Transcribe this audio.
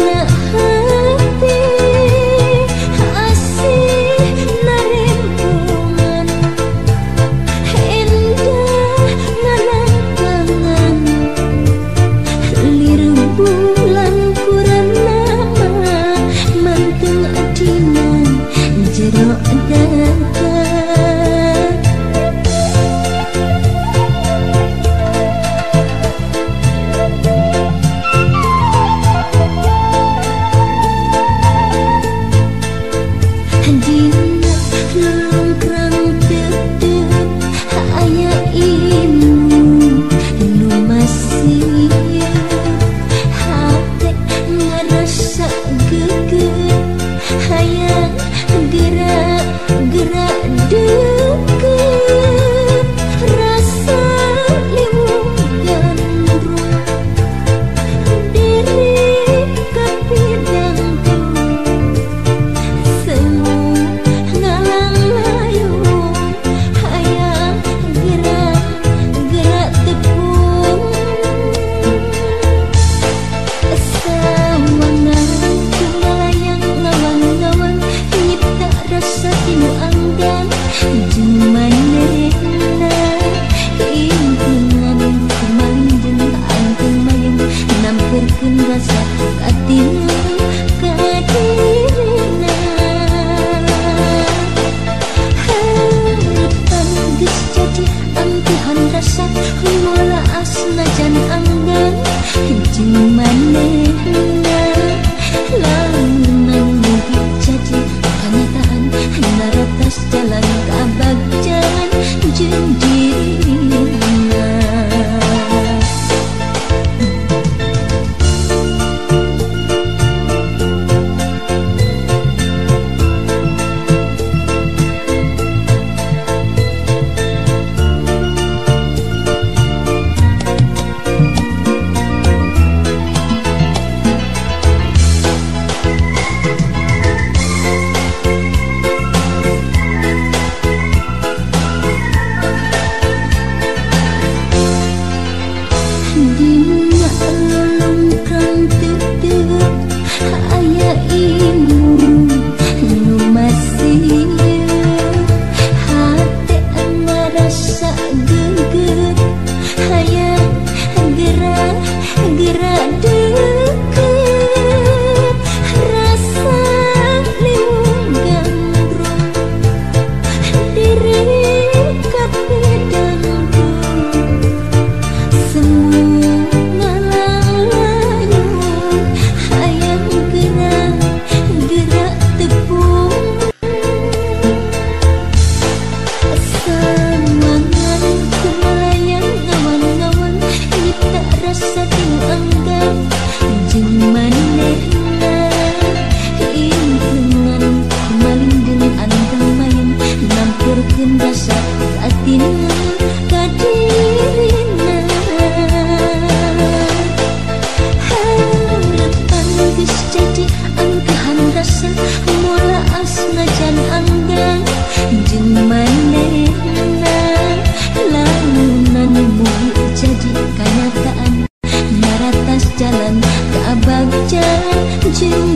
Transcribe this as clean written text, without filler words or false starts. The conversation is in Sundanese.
dina hati asih narempungan endah ngalangkangan lir bulan kurang nama mantung dina jero dada. Dina lungkrang tetep aya imu nu masih hate ngarasa geget hayang gerak gerak deket rasa liwung gandrung diri kapidangkeun semu ngalang layung hayang gerak gerak tepung sawangan kumalayang ngawang-ngawang nyipta rasa tinu anggang jeung manehna impungan kumalindeung anteng mayeng namperkeun rasa katina kadirina. Harapan geus jadi angtihan rasa mola asnajan anggang jeung manehna lamun mugi jadi kanyataan naratas jalan kabagjan jeung dirina. Dina lolongkrang tetep aya imu nu masih hate ngarasa geget hayang gerak gerak deket rasa liwung gandrung diri kapidangkeun semu ngalang layung hayang gerak gerak tepung sawangan kumalayang ngawang-ngawang nyipta rasa tinu anggang jeung manehna impungan kumalindeung anteng mayeng namperkeun rasa katina kadirina. Harapan geus jadi angkehan rasa mola asnajan anggang jeung manehna lamunan mugi jadi kanyataan naratas jalan kabagjan jeung